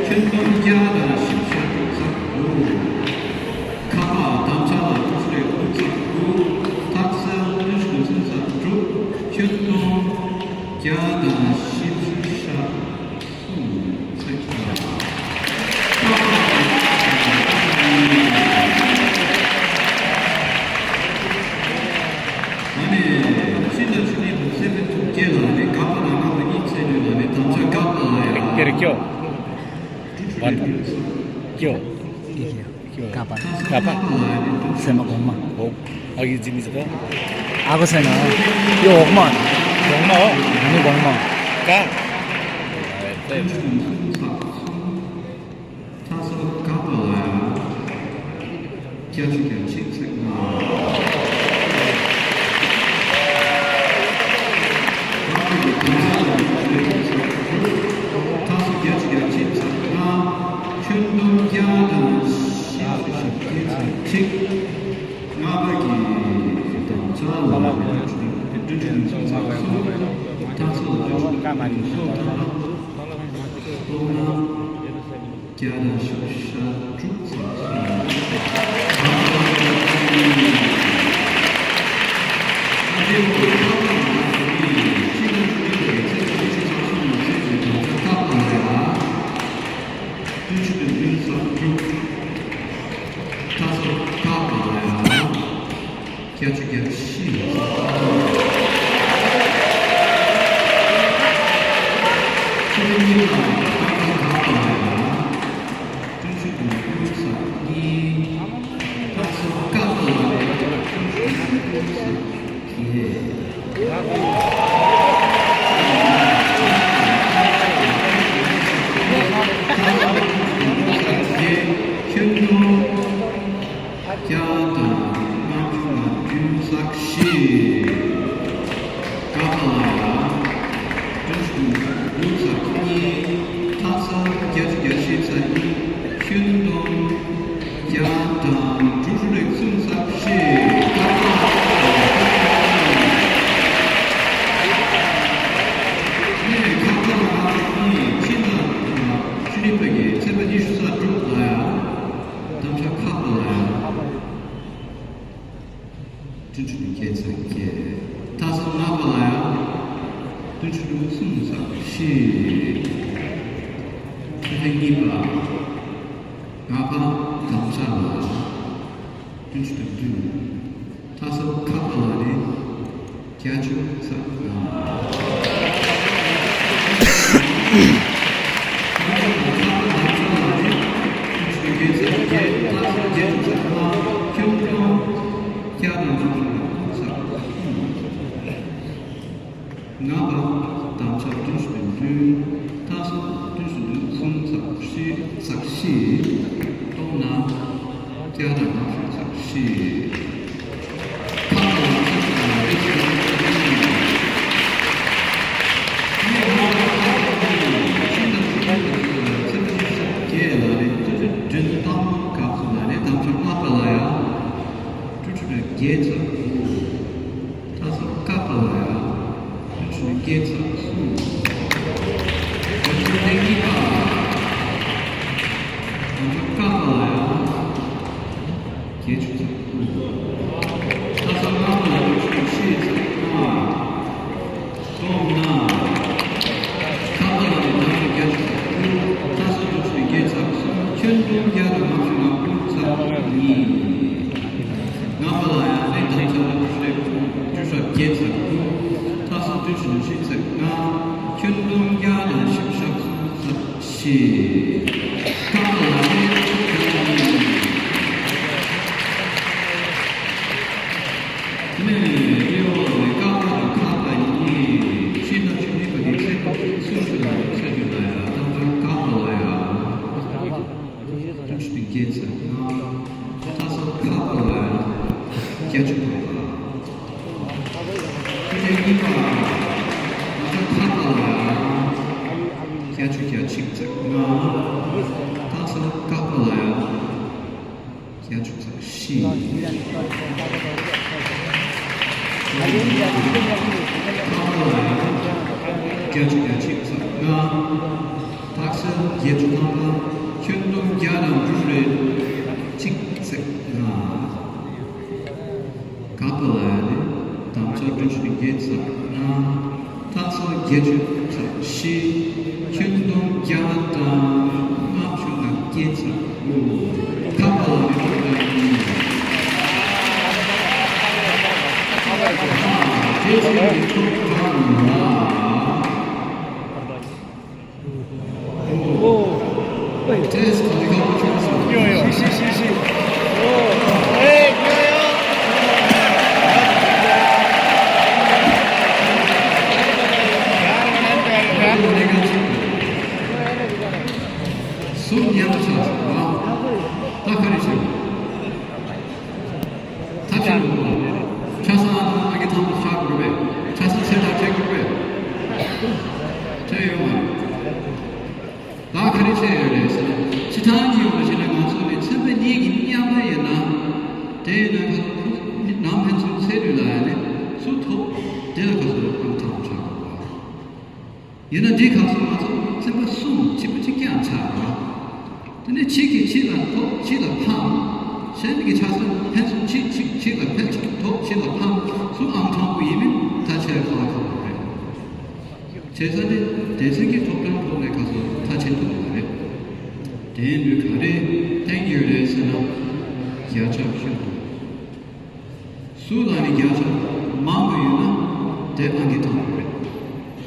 ཁྱོན་བསྡོམས་བརྒྱ་དང་བཞི་བཅུ་ཞེ་དྲུག་ཙམ་འདུག་ཁ་པ་དམ་བཅའ་ལ་དྲུག་ཅུ་རེ་དགུ་ཙམ་འདུག་ཐག་སེལ་དྲུག་ཅུ་རེ་གསུམ་ཙམ་དྲུག་ཁྱོན་བསྡོམས་བརྒྱ་དང་བཞི་བཅུ་ཞེ་གསུམ་ཚེག་ཁ། ཨ་ནི་ཕྱི་ཟླ་བཅུ་གཉིས་དང་ཚེས་པའི་ཚོགས་བརྒྱད་ལ་ནི་ག་པ་དང་ལྔ་པ་གཉིས་ཚེས་བདུན་ལ་ནི་དམ་བཅའ་ག་པ་ལ་ཡང་ཀེར་ཀྱོ། བ་དང་ཀྱོ། ཀ་པ། ཀ་པ། སེ་མ་གོང་མ། ཨོ། ཨ་གི་ཛི་མི་ཛི་གོ། ཨ་གོ་སེ་ན། ཡོ་འོག་མ། གོང་མ་ཨོ། ཨ་ནི་གོང་མ། ཀ། ཚ་སོ་ཀ་པ་ལ་ཡང་། བརྒྱད་ཅུ་གྱ་གཅིག་ཚེག་ལྔ། ཁྱོན་བསྡོམས་བརྒྱ་དང་བཞི་བཅུ་ཞེ་བརྒྱད་ཚེག་གཅིག་ལྔ་པ་གི་དམ་བཅའ་ལ་བདུན་ཅུ་དོན་གསུམ་ཚེག་གསུམ། ཐ་ཚིག་ལ་བདུན་ཅུ་དོན་གསུམ་ཚེག་གསུམ། བསྡོམས་ན། བརྒྱ་དང་བཞི་བཅུ་ཞེ་དྲུག་ཙམ་སོང་། བརྒྱད་ཅུ་གྱ་བཞི་ལ། ཆུ་ཚོད་གཉིས་པ་ལ་ཀ་ཁ་ག་པ་ལ་ཡང་། བདུན་ཅུ་དོན་དགུ་ཚེག་གཉིས། ད་སོ་ཀ་པ་ལ་ཡང་བདུན་ཅུ་དོན་དགུ་ཚེག་བརྒྱད། ཁྱོན་བསྡོམས། བརྒྱ་དང་ལྔ་བཅུ་ང་བདུན་ཚེག་བཞི། ག་པ་ལ་ཡང་། བདུན་ཅུ་དོན་དགུ་ཚེག་གཉིས། ཐ་ཚིག་བརྒྱད་ཅུ་གྱ་བཞི་ཚེག་གཉིས། ཁྱོན་བསྡོམས་བརྒྱ་དང་དྲུག་ཅུ་རེ་གསུམ་ཚེག་བཞི། ག་པ་ལ་ཡང་། ཁ་པ་ལ་ཡང་གཉིས། ཕྱི་ཟླ་བཅུ་གཉིས་པ་གི་ཚེས་པ་ཉི་ཤུ་རྩ་དྲུག་ལ་ཡང་། དམ་བཅའ་ཁ་པ་ལ་ཡང་། བདུན་ཅུ་དོན་བརྒྱད་ཚེག་བརྒྱད། ཐ་སོ་ལྔ་པ་ལ་ཡང་། བདུན་ཅུ་དོན་གསུམ་ཚེག་བཞི། ཚེས་པ་གཉིས་པ། ལྔ་པ་དམ་བཅའ་ལ། བདུན་ཅུ་དོན་བདུན། ཐ་སོ་ཁ་པ་ལ་ནི། བརྒྱད་ཅུ་ཚེག་ལྔ། ལྔ་པ་དམ་བཅའ་བདུན་ཅུ་དོན་བདུན། ཐ་སོ་བདུན་ཅུ་དོན་གསུམ་ཚེག་བཞི། ཚེག་བཞི། བསྡོམས་ན། བརྒྱ་དང་ལྔ་བཅུ་ཚེག་བཞི། ཁ་པ་ལ་ཚེག་ལྔ་རེ་བཞི། བརྒྱད་ལ་ནི་བཅུ་ཅུ་བདུན་ཏམ་ག་ཚོད་ལ་ནི་དམ་བཅའ་ལྔ་པ་ལ་ཡང་བཅུ་ཅུ་བརྒྱད་ཚེག་དགུ། ཐ་སོ་ བརྒྱད་ཚེག་གསུམ། བརྒྱད་ཅུ་གྱ་གཉིས་པ། ད་ལྟ་ཀ་པ་ལ་ཡང་བརྒྱད་ཅུ་ཚེག་དགུ། ད་ལྟ་ལྔ་པ་ལ་ཡང་བརྒྱད་ཅུ་གྱ་བཞི་ཚེག་ལྔ། སོང་ན། ཁ་པ་ལ་ནི་ད་ལྟ་བརྒྱད་ཅུ་ཚེག་དགུ། ད་ལྟ་བརྒྱད་ཅུ་གྱ་བརྒྱད་ཚེག་གསུམ། ཁྱོན་བསྡོམས་བརྒྱ་དང་ལྔ་བཅུ་ང་དགུ་ཚེག་གཉིས། ལྔ་པ་ལ་ཡང་ནི་ད་ལྟ་བརྒྱད་ཅུ་གྱ་བརྒྱད་ཚེག་དགུ། ད་ལྟ་བརྒྱད་ཅུ་གྱ་བཞི་ཚེག་ལྔ། ཁྱོན་བསྡོམས་བརྒྱ་དང་བཞི་བཅུ་ཞེ་གསུམ་ཚེག་བཞི། ཀ་པ་ལ་ནི་བརྒྱད་ཅུ་གྱ་གཉིས། དེ་ནས་དབྱེ་བ་ལ་ནི་ཀ་པ་དང་ཁ་པ་གཉིས། ཕྱི་ནང་ཆོས་ཉིད་པ་གི་ཚེག་སུ་ཞུ་ལ་ཡང་ཚེག་ཞུ་ལ་ཡང་ད་ལྟ་ཀ་པ་ལ་ཡང་བརྒྱད་ཅུ་གྱ་བརྒྱད་ཚེག་ལྔ། ད་ལྟ་ཁ་པ་ལ་ཡང་བརྒྱད་ཅུ་གྱ་དགུ། དེ་ནས་གཉིས་པ། ད་ལྟ་ཁ་པ་ལ་ཡང་བརྒྱད་ཅུ་གྱ་གཅིག་ཚེག་ལྔ། ད་ལྟ་ཀ་པ་ལ་ཡང་བརྒྱད་ཅུ་ཚེག་བཞི། ཁ་པ་ལ་ཡང་བརྒྱད་ཅུ་གྱ་གཅིག་ཚེག་ལྔ། ད་ལྟ་བརྒྱད་ཅུ་ཐམ་པ། ཁྱོན་བསྡོམས་བརྒྱ་དང་དྲུག་ཅུ་རེ་གཅིག་ཚེག་ལྔ། ཀ་པ་ལ་ཡང་ནི་དམ་ཚིག་བརྒྱད་ཅུ་གྱ་བརྒྱད་ཚེག་ལྔ། ད་ལྟ་བརྒྱད་ཅུ་ཚེག་བཞི། ཁྱོན་བསྡོམས་བརྒྱ་དང་ལྔ་བཅུ་ང་བརྒྱད་ཚེག་དགུ། ཁ་པ་ལ་ནི་ཐོབ་ཐང་གཉིས། བརྒྱད་ཅུ་གྱ་བརྒྱད་ཚེག་ལྔ། ད་ཆ་ལ་ཆ་ས་ཨ་ཐང་ཨ་གི་ཐང་ཆ་དགོས་པས། ཆ་ས་ཚེ་ཐག་ཆད་དགོས་པས། ཆ་ཡོད་མ་རེད། ད་ག་རེ་བྱས་ཡོད་རེད་ཟེར་ན། སྤྱི་བཏང་གི་ཡོད་པ་ཞིག་ལ་ང་ཚོ་ནི་ཚན་པ་གཉིས་ཀྱི་མཉམ་པ་ཡིན་ན། དེ་ཡིན་ན་ཁ་ཚོ་ནམ་ཕན་ཚུན་ཚེ་རིང་ལ་ཡང་ནི་སུ་ཐོབ་དེ་ལ་ཁ་ཚོ་ཨ་གི་ཐང་ཆ་དགོས་པ། ཡིན་ན་འདི་ག་ཚོད་ང་ཚོ་ཚན་པ་གསུམ་གཅིག་པ་གཅིག་རྐྱང་ཆགས་པ། དེ་ནས་གཅིག་གིས་གཅིག་ལ་ཐོབ་གཅིག་ལ་ཕམ། གཞན་གྱི་ཆ་ཚང་ཕན་ཚུན་གཅིག་གཅིག་གཅིག་ལ་ཕན་ཐོབ་གཅིག་ལ་ཕམ། སུ་ཨང་དང་པོ་ཡིན་མིན་ད་ཆ་ཁ་ཁ་རེད། བྱས་ཙང་དེ་སྡེ་ཚན་གྱི་ཐོབ་ཐང་ཐོག་ནས་ག་ཚོད་མཐའ་ཕྱིན་ཐུབ་པ་རེད། དེ་ཡིན་དུས་ག་རེ་ཕན་གྱི་ཡོད་རེད་ཟེར་ན། བརྒྱ་ཆ་ཁྱོན་བསྡོམས། སུ་ལ་ནི་བརྒྱ་ཆ་མང་པོ་ཡོད་ན་དེ་ཨང་ཀི་ཐང་པོ་རེད།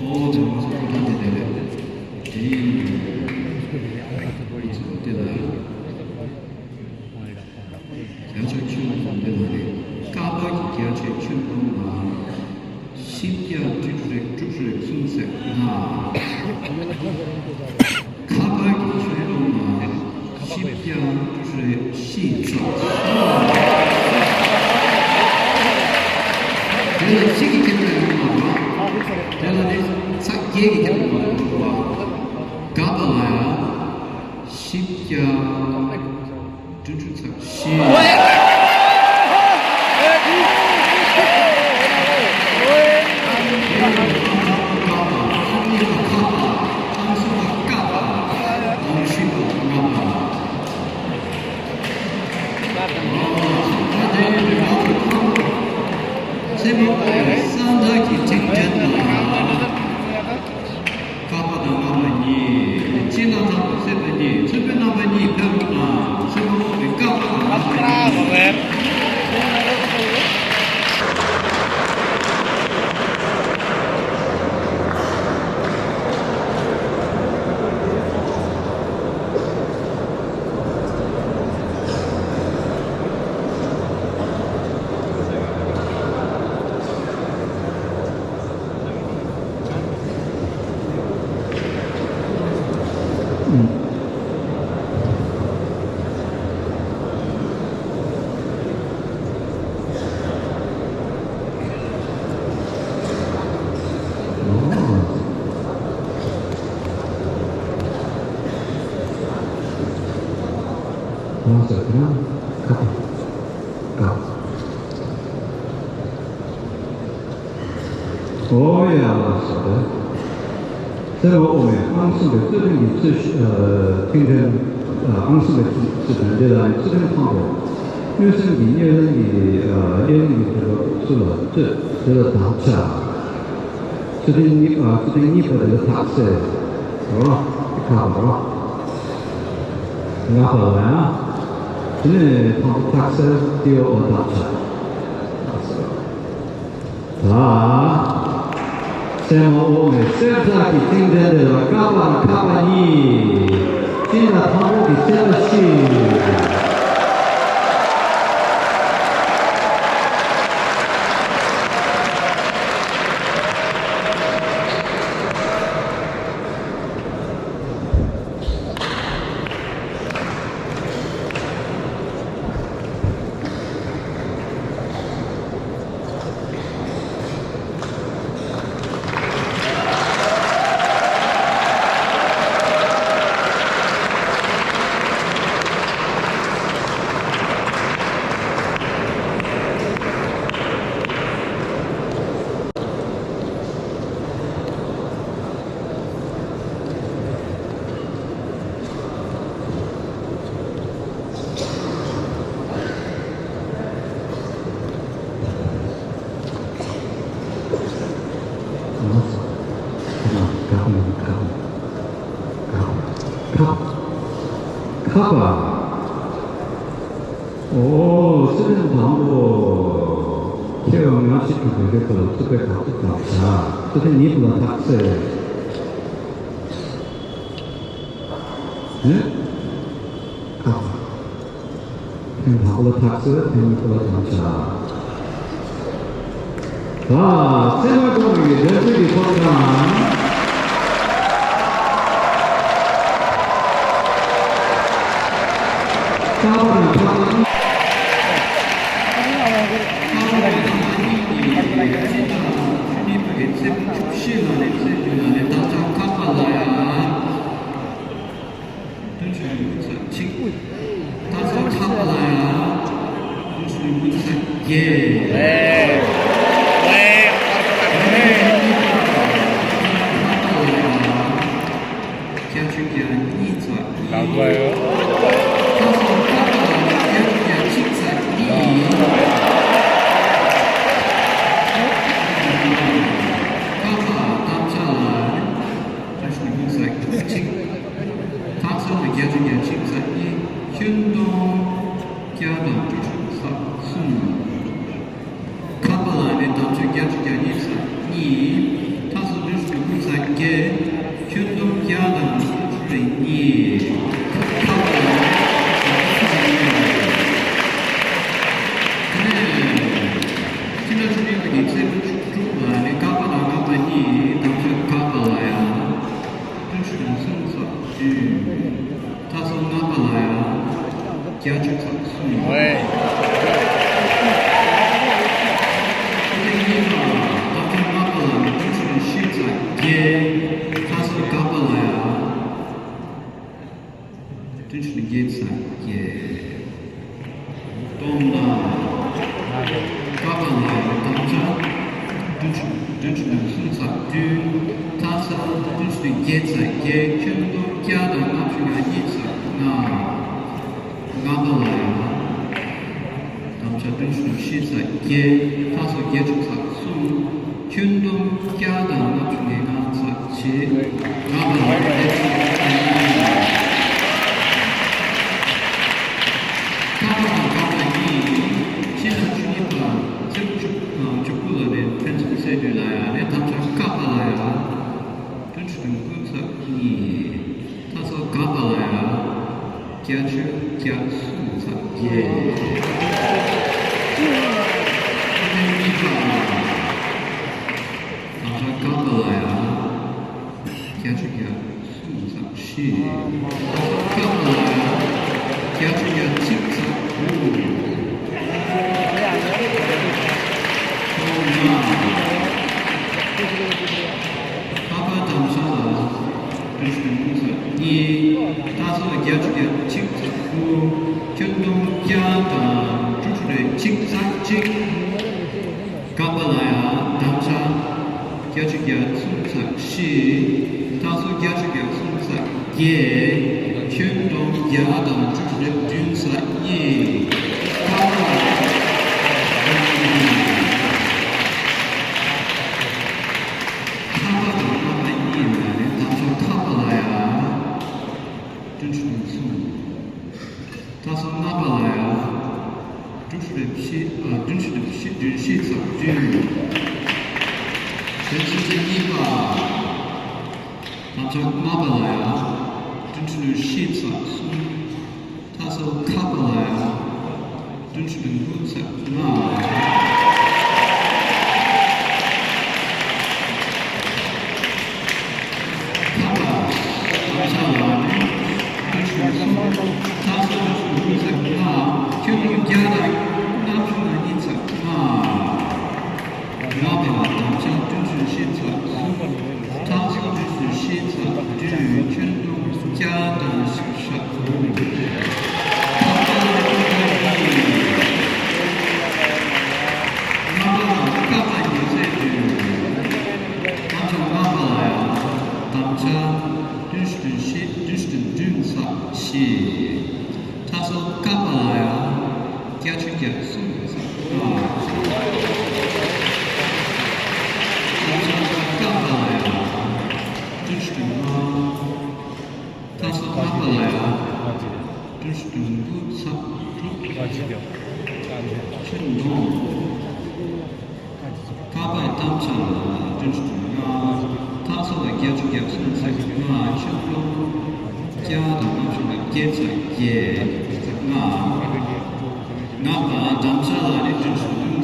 ཨོ་དེ་ང་ཚོ་ཐོབ་ཐང་དེ་དེ་རེད། དེ་ཡིན་དུས་ང་ཚོ་དེ་ལ་བརྒྱ་ཆ་ཁྱོན་བསྡོམས་དེ་ལ་ནི་ཀ་པ་གི་བརྒྱ་ཆའི་ཁྱོན་བསྡོམས་ལ། བཞི་བརྒྱ་དྲུག་ཅུ་རེ་དྲུག་ཅུ་རེ་གསུམ་ཚེག་ལྔ། ཁ་པ་གི་ཁྱོན་བསྡོམས་ལ་ནི་བཞི་བརྒྱ་དྲུག་ཅུ་རེ་བཞི་ཚེག་གསུམ། དེ་ལ་གཅིག་གི་ཁྱད་པར་ཡོད་མ་རེད། དེ་ལ་ནི་ཚེག་བརྒྱད་ཀྱི་ཁྱད་པར་ཡོད་མ་རེད། ཀ་པ་ལ་ཡང་བཞི་བརྒྱ་དྲུག་ཅུ་ཚེག་བཞི། སེམས་པ་སངས་རྒྱས་ཀྱི་ཁྲིད་དྲན་དང་། ཀ་པ་དང་ལྔ་པ་གཉིས། སྤྱི་ལ་ཐག་པ་སེར་པོ་གཉིས། ཚོན་པའི་རྣམ་པ་གཉིས་ཕེབས་རོགས་གནང་། སེམས་པ་སྨོན་པའི་ཀ་པ་དང་ལྔ་པ་གཉིས། ཨོ་ཡ་ལ་ཟེར་ཏེ། སེར་བ་དབུ་མའི་ཨང་གསུམ་པའི་རྩོད་ལྡན་གྱི་རྩོད་ཨ་ཐིག་འཕྲེང་ཨ་ཨང་གསུམ་པའི་རྩོད་ལྡན་དེ་ལ་ནི་རྩོད་ལྡན་དང་པོ། མངོན་སུམ་གྱི་རྙེད་ལེན་གྱི་ཨ་རྙེད་ལེན་གྱི་དོན་དུ་སུ་ལ་རྩོད་དེ་ལ་དམ་བཅའ། རྩོད་ལྡན་གཉིས་པ་རྩོད་ལྡན་གཉིས་པ་དེ་ལ་ཐག་བཅད་རོ། དེ་ཁག་པ་རོ། ལྔ་པ་ལ་ཡང་། དེ་ནས་དང་པོ་ཐག་བཅད་དེ་འོ་དམ་བཅའ། ད། སེར་མོ་དབུ་མའི་གསེར་ཐག་གི་ཐིག་འཕྲེང་དེ་ལ་ཀ་པ་དང་ཁ་པ་གཉིས། སྤྱི་ཟླ་དང་པོ་གི་ཚེས་པ་བཞི། ཁ་པ། ཨོ། སེམས་དང་པོ། ཁྱེད་རང་ང་ཞིག་གི་བོད་སྐད་ལ་ཐུག་པའི་ཁ་ཐུག་དང་བྱ། ཐུག་པའི་ཉིད་ལ་ཐག་བཅད། ཨེ། ཁ་པ། ཐེངས་དང་པོ་ལ་ཐག་བཅད། ཐེངས་གཉིས་པ་ལ་དམ་བཅའ། ད་ཚེ་མ་གོང་གི་འགྲན་རྩོད་ཀྱི་ཐོག་ཀྱང་། ཀ་པ་དང་ཁ་པ། ཀ་པ་དང་ཁ་པ་གཉིས་ཀྱིས་སྤྱི་ཟླ་བཅུ་གཉིས་པ་གི་ཚེས་པ་བཅུ་བཞི་ལ་ནས་ཚེས་བདུན་ལ་ནས་དམ་བཅའ་ཁ་པ་ལ་ཡ། བདུན་ཅུ་དོན་གཅིག་ད་ཚོ་ཁ་པ་ལ་ཡ། བདུན་ཅུ་དོན་གཅིག་བརྒྱད། བརྒྱད་ཅུ་གྱ་གཉིས་ཚེག་གཉིས། ད་ཚོ་ཁ་པ་ལ་ཡ། བརྒྱད་ཅུ་གྱ་གཅིག་ཚེག་གཉིས། ཁ་པ་དམ་བཅའ་ལ་ཡ། བདུན་ཅུ་དོན་གཅིག་ད་ཚོ་བརྒྱད་ཅུ་གྱ་གཅིག་ཚེག་གཉིས། ཁྱོན་བསྡོམས་བརྒྱ་དང་དྲུག་ཅུ་རེ་གསུམ། ཁ་པ་ལ་ནི་དམ་ཆོས་བརྒྱད་ཅུ་གྱ་གཉིས་ཚེག་གཉིས། ད་ཚོ་བདུན་ཅུ་དོན་དགུ་ཚེག་བརྒྱད། ཁྱོན་བསྡོམས་བརྒྱ་དང་དྲུག་ཅུ་རེ་གཉིས། ཁ་པ་ལ་ནི་དམ་ཆོས་བརྒྱད་ཅུ་གྱ་གཉིས། དེ་ནས་སྤྱི་ཟླ་བཅུ་གཉིས་པ་གི་ཚེས་པ་བཅུ་དྲུག་ལ་ནི་ཀ་པ་དང་ལྔ་པ་གཉིས་དམ་ཆོས་ཀ་པ་ལ་ཡ། བདུན་ཅུ་དོན་གསུམ་ཚེག་བདུན། ད་ཚོ་ལྔ་པ་ལ་ཡ། བརྒྱད་ཅུ་ཚེག་གསུམ། ཨོའེ། ཁྱོན་བསྡོམས་གཉིས་པ་ད་ཚོ་ལྔ་པ་ལ་ནི་བདུན་ཅུ་དོན་བཞི་ཚེག་བརྒྱད། ད་ཚོ་ཀ་པ་ལ་ཡ། བདུན་ཅུ་དོན་བརྒྱད་ཚེག་བརྒྱད། བསྡོམས་ན། ཀ་པ་ལ་ཡ་དམ་བཅའ། བདུན་ཅུ་བདུན་ཅུ་དོན་གསུམ་ཚེག་བདུན། ད་ཚོ་བདུན་ཅུ་དོན་བརྒྱད་ཚེག་བརྒྱད། ཁྱོན་བསྡོམས་བརྒྱ་དང་ལྔ་བཅུ་ང་གཉིས་ཚེག་ལྔ། ལྔ་པ་ལ་ཡ། དམ་བཅའ་བདུན་ཅུ་དོན་བཞི་ཚེག་བརྒྱད། ད་ཚོ་བརྒྱད་ཅུ་ཚེག་གསུམ། ཁྱོན་བསྡོམས་བརྒྱ་དང་ལྔ་བཅུ་ང་ལྔ་ཚེག་བྱས། ལྔ་པ་ལ་ཡ་བརྒྱད་ཅུ་ང་གཉིས། ཀ་པ་དང་ཀ་པ་གཉིས། སྤྱི་ཟླ་བཅུ་གཉིས་པ་ཚེས་པ་བཅུ་བཅུ་དགུ་ལ་ནི་ཕན་ཚུན་བསད་དུས་ལ་ཡ་ནི་དམ་བཅའ་ཀ་པ་ལ་ཡ། བདུན་ཅུ་དོན་དགུ་ཚེག་གཉིས། ད་ཚོ་ཀ་པ་ལ་ཡ། བརྒྱད་ཅུ་གྱ་གསུམ་ཚེག་བརྒྱད། ཁྱོན་བསྡོམས་གཉིས་པ། དམ་བཅའ་ཀ་པ་ལ་ཡ། བརྒྱད་ཅུ་གྱ་གསུམ་ཚེག་བཞི། ད་ཚོ་ཀ་པ་ལ་ཡ། བརྒྱད་ཅུ་གྱ་གཅིག་ཚེག་དགུ། ཁོང་ལྔ། ཀ་པ་དམ་བཅའ་ལ་བདུན་ཅུ་དོན་དགུ་ཚེག་གཉིས། ད་ཚོ་བརྒྱད་ཅུ་གྱ་གཅིག་ཚེག་དགུ། ཁྱོན་བསྡོམས་བརྒྱ་དང་དྲུག་ཅུ་རེ་གཅིག་ཚེག་གཅིག། ཀ་པ་ལ་ཡ་དམ་བཅའ། བརྒྱད་ཅུ་གྱ་གསུམ་ཚེག་བཞི། མཐའ་སོ་བརྒྱད་ཅུ་གྱ་གསུམ་ཚེག་བརྒྱད། ཁྱོན་བསྡོམས་བརྒྱ་དང་བཅུ་དྲུག་བདུན་ཚེག་གཉིས། ཁ་པ་དང་ལྔ་པ་གཉིས་ལ་ནི་དམ་ཆོས་ཁ་པ་ལ་ཡ་བདུན་ཅུ་དོན་གསུམ། མཐའ་སོ་ལྔ་པ་ལ་ཡ་བདུན་ཅུ་དོན་བཞི། ཨ། བདུན་ཅུ་དོན་བཞི། བདུན་བཞི་ཚེག་བདུན། དོན་ཚན་གཉིས་པ། དམ་ཆོས་ལྔ་པ་ལ་ཡ་བདུན་ཅུ་དོན་བཞི་ཚེག་གསུམ། མཐའ་སོ་ཁ་པ་ལ་ཡ་བདུན་ཅུ་དོན་དགུ་ཚེག་ལྔ། ཁ་པ་དམ་ཆོས་ལ་ནི་བདུན་ཅུ་དོན་གསུམ། མཐའ་སོ་བདུན་ཅུ་དོན་དགུ་ཚེག་ལྔ། ཁྱོན་བསྡོམས་བརྒྱ་དང་ལྔ་བཅུ་ང་གཉིས་ཚེག་ལྔ། ལྔ་པ་དམ་ཆོས་བདུན་ཅུ་དོན་བཞི་ཚེག་གསུམ། མཐའ་སོ་བདུན་ཅུ་དོན་བཞི་ཚེག་བདུན། ཁྱོན་བསྡོམས་བརྒྱ་དང་བཞི་བཅུ་ཞེ་དགུ། ཁ་པ་ལ་ནི་ཁ་པ་གཉིས། ལྔ་པ་དང་ཀ་པ་ཉིས་ཚེག་བདུན། དམ་ཆོས་ལྔ་པ་ལ་ཡ་དམ་ཆོས་བདུན་ཅུ་དོན་བཞི། བདུན་ཅུ་དོན་བདུན་ཚེག་བཞི། མཐའ་སོ་ཀ་པ་ལ་ཡ་བརྒྱད་ཅུ་གྱ་གསུམ་ཚེག་ལྔ། དམ་ཆོས་ཀ་པ་ལ་ཡ་བདུན་ཅུ་དོན་ལྔ། མཐའ་སོ་ལྔ་པ་ལ་ཡ་བདུན་ཅུ་དོན་དགུ་ཚེག་དྲུག། ཁྱོན་བསྡོམས། ཁ་པའི་དམ་ཆོས་ལ་བདུན་ཅུ་དོན་ལྔ། མཐའ་སོ་ལ་བརྒྱད་ཅུ་གྱ་གསུམ་ཚེག་ལྔ། ཁྱོན་བསྡོམས་བརྒྱ་དང་ལྔ་བཅུ་ང་བརྒྱད་ཚེག་བརྒྱད་ཚེག་ལྔ། ལྔ་པ་དམ་ཆོས་ལ་ནི་བདུན་ཅུ་དོན་བདུན་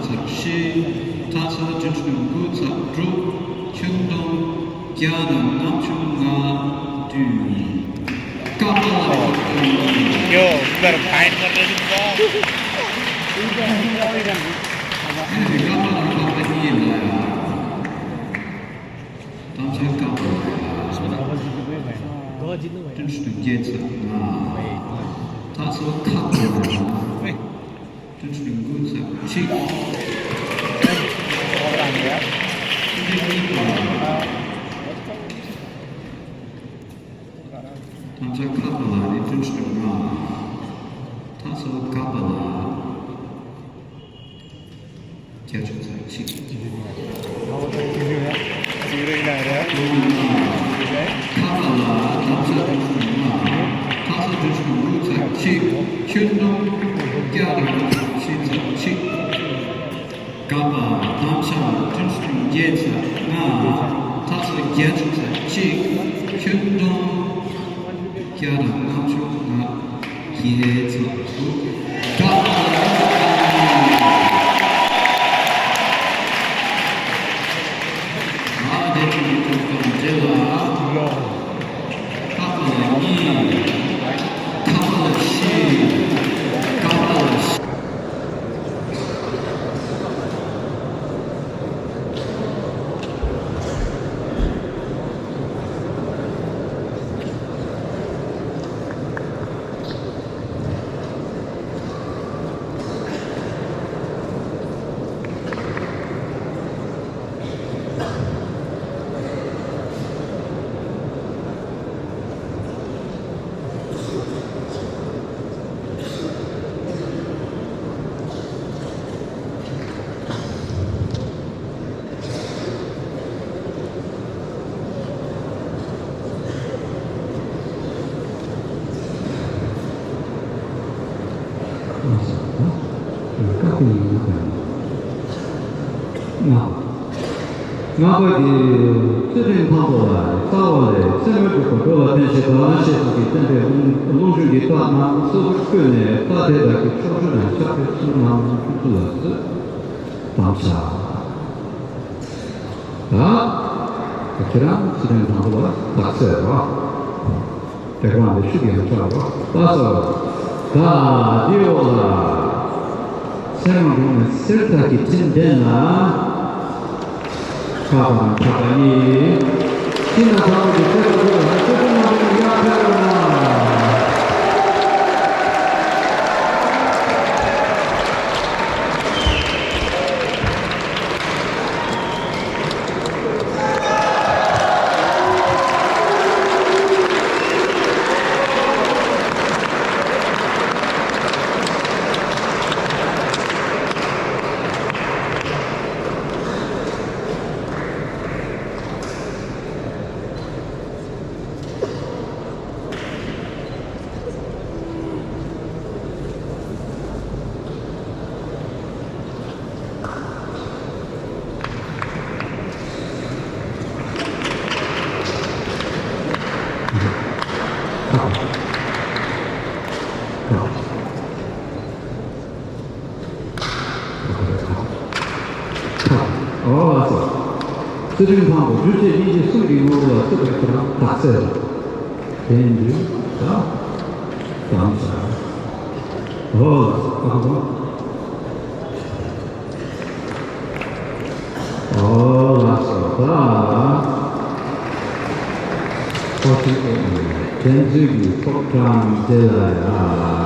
ཚེག་བཞི། མཐའ་སོ་བདུན་ཅུ་དོན་དགུ་ཚེག་དྲུག། ཁྱོན་བསྡོམས་བརྒྱ་དང་ལྔ་བཅུ་ང་བདུན། ཀ་པ་ལ་ནི་ཡོ། ཀ་པ་ལ་ནི་ཀ་པ་ལ་ནི་ཀ་པ་གཉིས་ལ་ཡ། དམ་ཆོས་ཀ་པ་ལ་ཡ་བདུན་ཅུ་དོན་བརྒྱད་ཚེག་ལྔ། མཐའ་སོ་ཁ་པ་ལ་ཡ་བདུན་ཅུ་དོན་དགུ་ཚེག་གཅིག། དམ་ཆོས་ཁ་པ་ལ་ནི་བདུན་ཅུ་དོན་ལྔ། མཐའ་སོ་ཀ་པ་ལ་བརྒྱད་ཅུ་ཚེག་གཅིག། ཁ་པ་ལ་དམ་ཆོས་བདུན་ཅུ་དོན་ལྔ། མཐའ་སོ་བདུན་ཅུ་དོན་དགུ་ཚེག་གཅིག། ཁྱོན་བསྡོམས་བརྒྱ་དང་ལྔ་བཅུ་ང་བཞི་ཚེག་གཅིག། ཀ་པ་དམ་ཆོས་བདུན་ཅུ་དོན་བརྒྱད་ཚེག་ལྔ། མཐའ་སོ་བརྒྱད་ཅུ་ཚེག་གཅིག། ཁྱོན་བསྡོམས་བརྒྱ་དང་ལྔ་བཅུ་ང་བརྒྱད་ཚེག་དྲུག། ཀ་པ་ལ་ཨ་དེ་ཅི་མི་ཐུབ་དང་འབྲེལ་ལ། ཀ་པ་ལ་གཉིས། ཁ་པ་ལ་བཞི། ཀ་པ་ལ་བཞི། ལྔ་པ་འདི་ཚུལ་ཁྲིམས་ཕུང་པོ་ལ་ལྟ་བ་ལས་སེམས་ལ་འཇུག་པ་འགྲོ་ལ་ཕན་ཞེས་དང་ལ་ཞེས་སོགས་ཀྱི་བསྟན་པའི་རླུང་རླུང་ཆུང་གི་རྟགས་རྣམས་སོ་སོར་བཀོད་ནས་རྟགས་དེ་དག་གི་ཕྱོགས་ཆོས་དང་ཁྱབ་པའི་ཚུལ་རྣམས་ཁྱོད་ཚོ་ལ་གཟིགས། དམ་བཅའ། ད་ཁྱེད་རང་ཚུལ་ཁྲིམས་ཕུང་པོ་ལ་རྟགས་གསལ་རོ། དེ་གང་ལས་ཤུགས་ཡང་ཆགས་པ་ལྟ་སོ། ད་འདི་འོག་ལ་སེམས་ངོ་ནས་གསེར་ཐག་གི་སྤྲིན་ལྡན་ལ། ཁ་པ་དང་ཁ་པ་གཉིས། ཤིང་ནགས་ཚང་མ་གི་གསེར་ཐག་ལ་ཆོས་སྐུ་མ་བྱོན་ཡག་ཕེབས་རོགས་གནང་། ཨོ་ལགས་སོ། ཚེ་རིང་ཕང་པོ་རྒྱུ་ཆེ་ཡིན་གྱི་སུ་གི་ངོ་ལ་སུ་གི་ཁོ་རང་དག་སེ་ལ། དེ་འདུག་ད། དམ་ས། ཨོ་ལགས་སོ། ཨ་ཁོ། ཨོ་ལགས་སོ། ད། ཁོ་ཚོས་ཨེ་ནི་ཕན་ཚུན་གྱི་ཚོགས་གྲངས་དེ་ལ་ཡ།